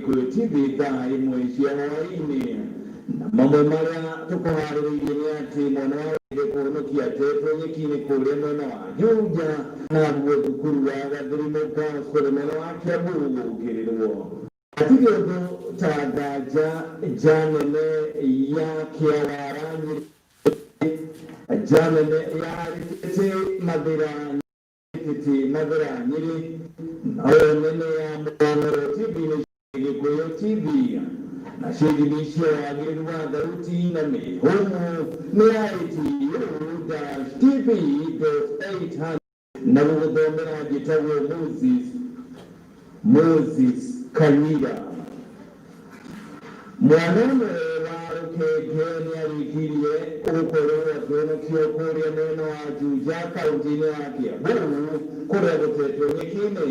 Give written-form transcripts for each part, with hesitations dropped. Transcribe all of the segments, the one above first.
Gĩkũyũ TV thaa 1 cia hwaĩ-inĩ. Na mamwe marĩa tũkũharĩrĩirie nĩ atĩ mwana wa wĩthĩ kũhonokia atetwo nyeki-inĩ kũrĩa mwena wa Juja, naguo thukuru wa Gathirimu Girls kũrĩa mwena wa Kiambu gũkĩrĩrwo. Hatirĩ ũndũ ta nganja nja nene ya Kĩawara Nyĩrĩ, nja nene ya Rĩtĩtĩ Mathĩra Rĩtĩtĩ Mathĩra Nyĩrĩ, nayo nene ya Mũng'oro TV nĩ Gĩkũyũ TV, nacio ithimi cia wagĩrĩru wa thauti na mĩhũmũ nĩ ya ATU-TP.800. Na gũgũthomera njĩtagwo Moses, Moses Kanyira. Mwana ũmwe wa rũkenge nĩ arĩkirie gũkorwo akĩhonokio kũrĩa mwena wa Juja kaunti-inĩ ya Kiambu kũrĩa gũtetwo nyeki-inĩ.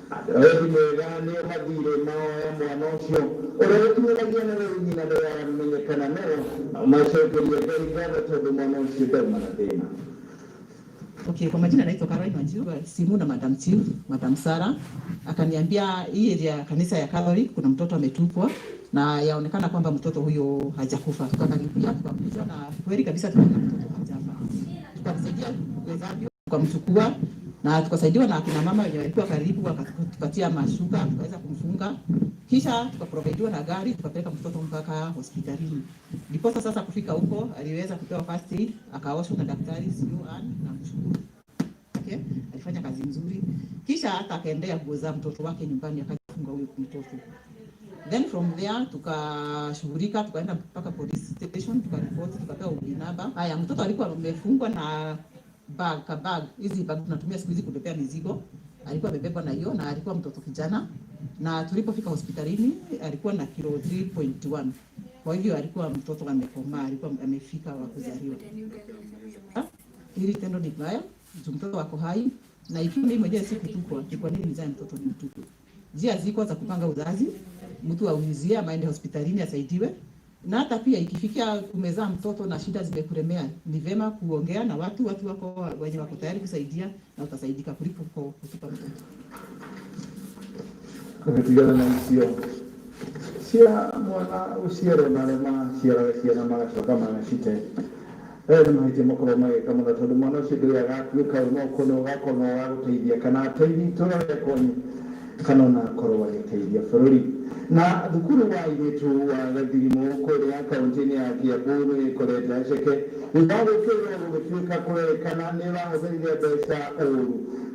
Andũ a wendi mwega nĩo mathire maoya mwana ũcio ũrĩa gũkinyanagia na rĩu nyina ndaramenyekana no macokeria Ngai ngatho tondũ mwana ũcio ndauma na thĩna. Okay, kwa majina naitwa Caroline Wanjiru, simu na Madam Chief, Madam Sara akaniambia hii area kanisa ya Catholic kuna mtoto ametupwa na yaonekana kwamba mtoto huyo hajakufa. Tukakaribia tukakuja na kweli kabisa tukaona mtoto hajafa. Tukamsaidia wezavyo, tukamchukua na tukasaidiwa na akina mama wenye walikuwa karibu, wakatupatia mashuka tukaweza kumfunga, kisha tukaprovidiwa na gari tukapeleka mtoto mpaka hospitalini. Ndiposa sasa kufika huko aliweza kupewa first aid, akaoshwa na daktari Siuan na mshukuru. Okay, alifanya kazi nzuri. Kisha hata akaendea nguo za mtoto wake nyumbani akafunga huyo mtoto. Then from there tukashughulika, tukaenda mpaka police station tukaripoti, tukapewa UD number. Haya, mtoto alikuwa amefungwa na bag, ka bag hizi bag tunatumia siku hizi kubebea mizigo. Alikuwa amebebwa na hiyo na alikuwa mtoto kijana, na tulipofika hospitalini alikuwa na kilo 3.1. Kwa hivyo alikuwa mtoto amekomaa, alikuwa amefika wa kuzaliwa. Hili tendo ni baya, juu mtoto wako hai, na ikiwa mimi mwenyewe sikutupwa, ni kwa nini nizae mtoto ni mtupu? Njia ziko za kupanga uzazi, mtu aulizie ama aende hospitalini asaidiwe. Na hata pia ikifikia umezaa mtoto na shida zimekulemea, ni vema kuongea na watu, watu wako wenye wako tayari kusaidia na utasaidika kuliko kutupa mtoto. Tũgĩtigana na icio cia mwana gũciarwo na arĩa maciaraga ciana magacoka magacite nĩ mahĩtia makorwo magĩka mũno tondũ mwana ũcio ndũrĩ agatuĩka no ũkorwo ũgakorwo wa gũteithia kana ateithie itũra rĩa kwanyu kana ona akorwo agĩteithia bũrũri. Na thukuru wa airĩtu wa Gathirimu kũrĩa kaunti-inĩ ya Kiambu nĩ ĩkorete aceke thutha wa gũkĩrĩrwo gũgĩtuĩka kũrerĩkana nĩ ũrahũthĩrire mbeca ũru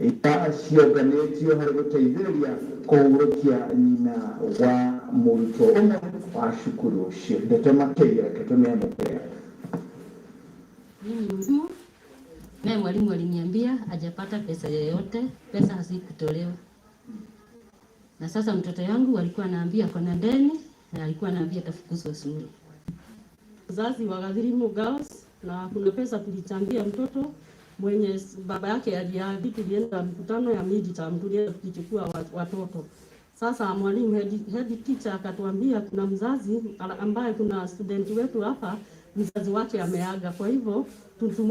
iria cionganĩtio harĩ gũteithĩrĩria kũhurũkia nyina wa mũrutwo ũmwe wa cukuru ũcio. Ndeto makĩria reke tũmĩamũkĩre. Mimi mzimu naye mwalimu aliniambia hajapata pesa yoyote, pesa hazikutolewa. Na sasa mtoto yangu alikuwa anaambia ako na deni na alikuwa anaambia atafukuzwa shule. Mzazi wa Gathirimu Girls, na kuna pesa tulichangia mtoto mwenye baba yake aliaga. Tulienda mkutano ya midterm, tulienda tukichukua watoto. Sasa mwalimu head teacher akatuambia kuna mzazi ambaye kuna student wetu hapa mzazi wake ameaga, kwa hivyo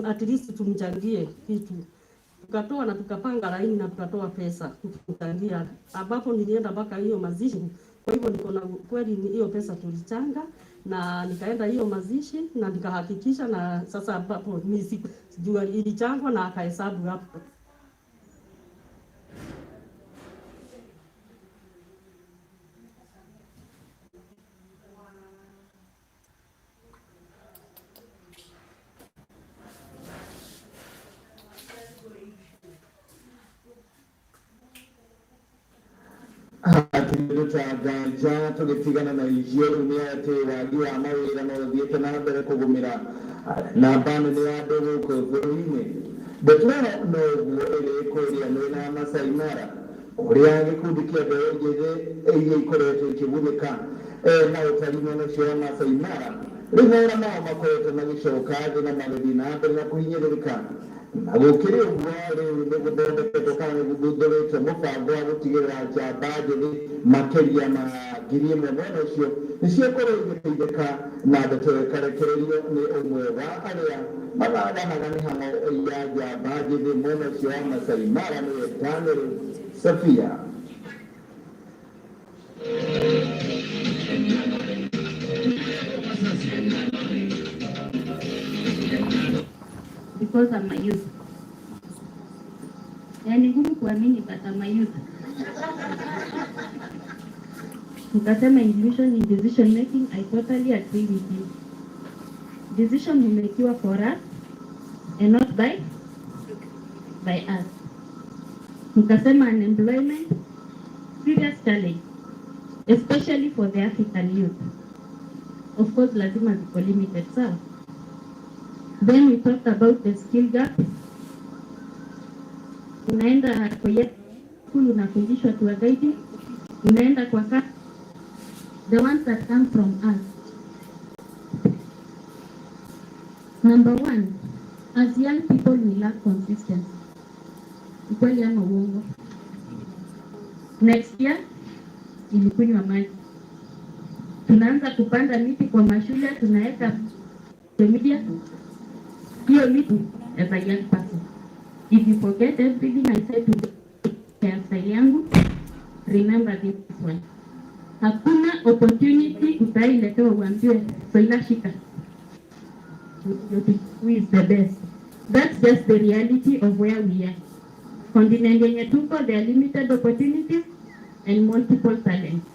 at least tumchangie kitu. Tukatoa na tukapanga laini na tukatoa pesa tukichangia, ambapo nilienda mpaka hiyo mazishi. Kwa hivyo niko na kweli hiyo pesa tulichanga, na nikaenda hiyo mazishi na nikahakikisha, na sasa ambapo mimi sijua ilichangwa na akahesabu hapo. Hatirĩ ta nganja tũgĩtigana na icio rĩu nĩ atĩ wagi wa mawĩra no ũthiĩte na mbere kũgũmĩra namba nene ya andũ gũkũ bũrũri-inĩ. Ndeto ĩyo noguo ĩrĩ kũrĩa mwena wa Masai Mara kũrĩa gĩkundi kĩa mbeũ njĩthĩ iria ikoretwo ikĩgunĩka na ũtari mwena ũcio wa Masai Mara rĩu mawĩra mao makoretwo magĩcoka thĩ na magĩthiĩ na mbere na kũhinyĩrĩrĩka. Na gũkĩrĩ ũguo rĩu nĩ gũthondeketwo kana nĩ gũthundũrĩtwo mũbango wa gũtigĩrĩra njamba njĩthĩ makĩria ma 1,000 mwena ũcio nĩ ciakorwo igĩteithĩka na ndeto ĩkarekererio nĩ ũmwe wa arĩa mathanaga mĩhang'o ya njamba njĩthĩ mwena ũcio wa Masai Mara nĩwe Daniel Safia. course I'm a youth. Yaani ngumu kuamini, but I'm a youth. Nikasema inclusion in decision making, I totally agree with you. Decision humekiwa for us and not by us. Nikasema unemployment, serious challenge, especially for the African youth. Of course, lazima ziko limited, sawa. Then we talked about the skill gap. Unaenda kwa school, unafundishwa tour guiding, unaenda kwa the ones that come from us. Number one, as young people, we lack consistency. Ukweli ama uongo? Next year ilikunywa maji. Tunaanza kupanda miti kwa mashule, tunaweka media hiyo miti as a young person. If you forget everything I said today, hairstyle yangu, remember this one. Hakuna opportunity utailetewa uambiwe, "Soila, shika." Who is the best? That's just the reality of where we are. Continent yenye tuko, there are limited opportunities and multiple talents.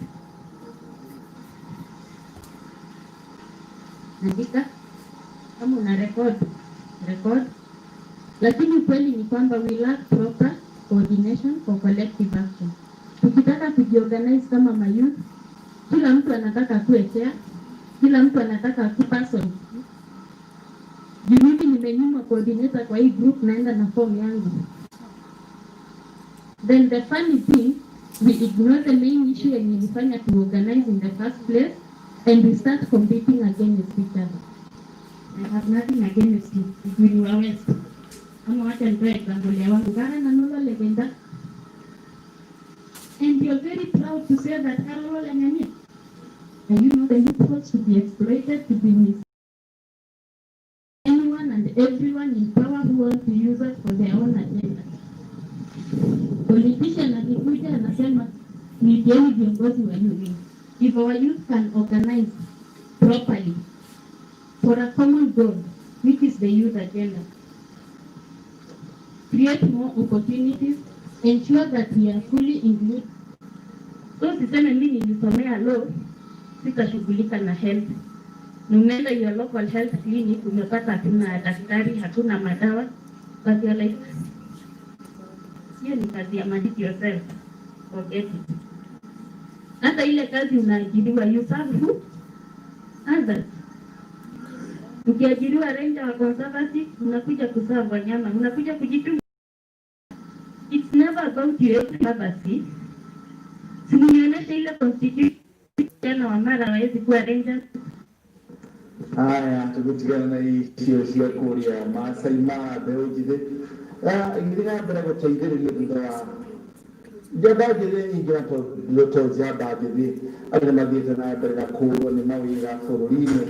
Andika kama una record, record. Lakini ukweli ni kwamba we lack proper coordination for collective action. Tukitaka kujiorganize kama mayouth, kila mtu anataka kuwe chair, kila mtu anataka ku person. Juu mimi nimenyimwa coordinator kwa hii group, naenda na form yangu. Then the funny thing, we ignore the main issue yenye ilifanya to organize in the first place and we start competing against each other. I have nothing against you, ni wa West. Ama wacha nitoe example ya wangu Gara na Nolo Legenda. And you're very proud to say that Karolo Lenyanya. And you know the loopholes to be exploited, to be mis anyone and everyone in power who want to use us for their own agenda. Politician akikuja anasema, "Niitieni viongozi wa youth." If our youth can organize properly for a common goal, which is the youth agenda, create more opportunities, ensure that we are fully included. So usiseme mimi nilisomea law, sitashughulika na health. Umeenda your local health clinic, umepata hakuna daktari, hakuna madawa, but you're like, hiyo ni kazi ya manage yourself. Forget it. Hata ile kazi unaajiriwa, you serve who? Others. Ukiajiriwa ranger wa conservancy, unakuja kuserve wanyama, unakuja kujichunga. It's never about your privacy. Si mnionyeshe ile constitution wa mara hawezi kuwa ranger. Haya, tũgũtigana na icio cia kũrĩa Maasai Mara, mbeũ njĩthĩ igĩthiĩ na mbere gũteithĩrĩrio thutha wa njamba njĩthĩ nyingĩ, na to njamba njĩthĩ, andũ nĩ mathiĩte na mbere na kũũrwo nĩ mawĩra bũrũri-inĩ.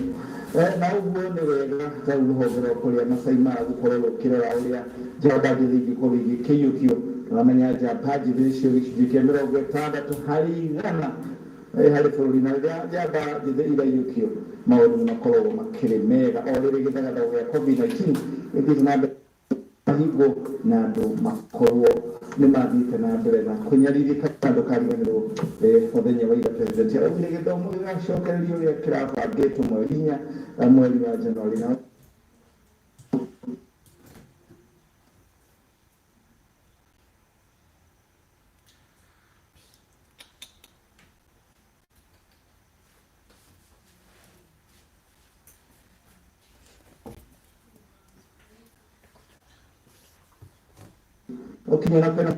Na ũguo nĩ wega ta rĩu rũhonge rwa kũrĩa Maasai Mara gũkorwo rũkĩrora ũrĩa njamba njĩthĩ ingĩkorwo igĩkĩiyũkio. Ũramenya njamba njĩthĩ nĩcio gĩcunjĩ kĩa 60% harĩ bũrũri, na rĩrĩa njamba njĩthĩ iraiyũkio, maũndũ nĩ makoragwo makĩrĩ mega o rĩrĩ gĩthagathago gĩa COVID-19 gĩthiĩte na mbere mahingwo na andũ makorwo nĩ mathiĩte na mbere na kũnyarirĩka. Ndũkariganĩrwo, mũthenya wa ira president araugire gĩthomo gĩgacokererio ũrĩa kĩrabangĩtwo mweri 4, mweri wa Januari na ũkinyona kwĩna